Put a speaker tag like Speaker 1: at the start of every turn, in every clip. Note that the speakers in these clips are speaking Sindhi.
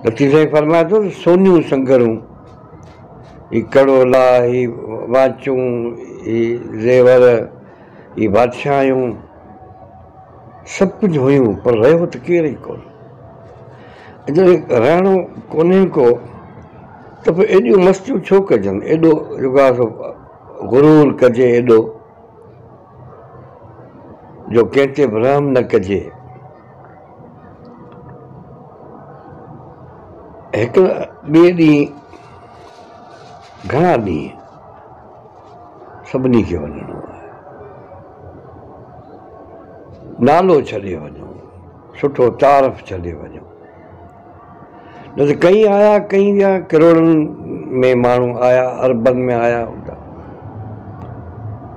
Speaker 1: لطيف سائين فرمائي ٿو ته سونيون سنگهرون، هي ڪڙولا، هي واچون، هي زيور، هي بادشاهيون، سڀ ڪجهه هيون پر رهيو ته ڪير ئي ڪونه. جڏهن رهڻو ڪونهي ڪو ته پوء ايڏيون مستيون ڇو ڪجن، ايڏو جيڪو آهي سو غرور ڪجي ايڏو جو ڪنهن تي به رحم نه ڪجي. هڪ ٻئي ڏينهن گهڻا ڏينهن سڀني کي وڃڻو آهي. نالو ڇڏي وڃو، سٺو تعارف ڇڏي وڃو. نه ته ڪئين آيا ڪئين ويا، ڪروڙن ۾ ماڻهو آيا، اربن ۾ آيا هوندا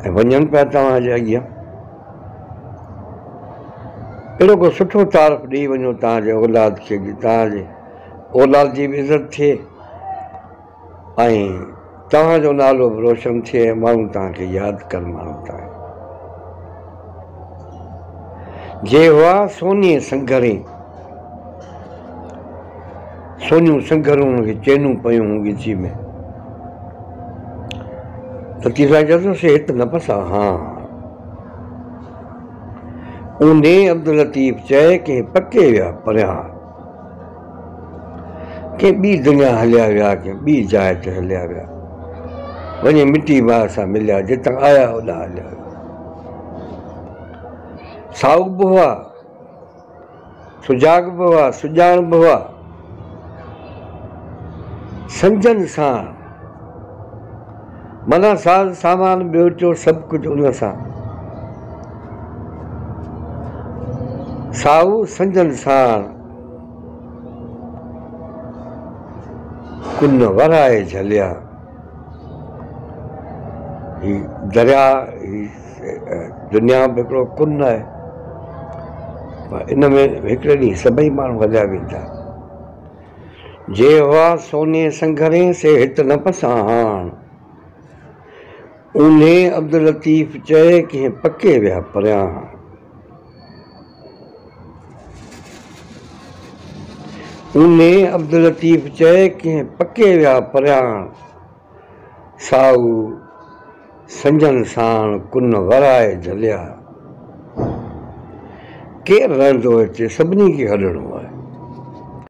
Speaker 1: ۽ وڃن پيا توهان جي اڳيان. اهڙو ڪو سٺو تعارف ڏئي وڃو توهان جي اولاد کي جي توهان جي اولاد جي به عزت ٿئي ۽ توهان جو نالو به روشن ٿئي ۽ ماڻهو توهان کي ياد ڪن ماڻهو توهان جي هئا سوني سنگهرين سونيون سنگهرون هن کي چينون پيون هيون ڳچي ۾ لطيف سائين چيو ته سي هت نه پسان هان اونهي عبداللطيف چئي ڪنهن پڪي ويا پريان ڪنهن ٻي دنيا هليا ويا ڪنهن ٻي جاء تي هليا ويا وڃي مٽي ماء سان مليا جتان آيا اوڏانهن هليا ويا سائو به هئا سجاڳ به هئا سڄاڻ به هئا سنجن سان معنيٰ ساز سامان ٻيو ٽيو سڀ ڪجهه ان سان سائو سنجن ساڻ ڪن ورائي جهليا هي درياء هي دنيا به هڪڙو ڪن آهي پر ان ۾ هڪڙي ڏينهن سڀئي ماڻهو هليا ويندا. جي هئا سوني سنگهرين سي هت نه پسان هاڻ. اونهي عبداللطيف چئي ڪنهن پڪي ويا پريان. اونهي عبداللطيف چئي ڪنهن پڪي ويا پريان. سائو سنجن ساڻ ڪن ورائي جهليا. ڪير رهندو هتي سڀني کي هلڻو آهي.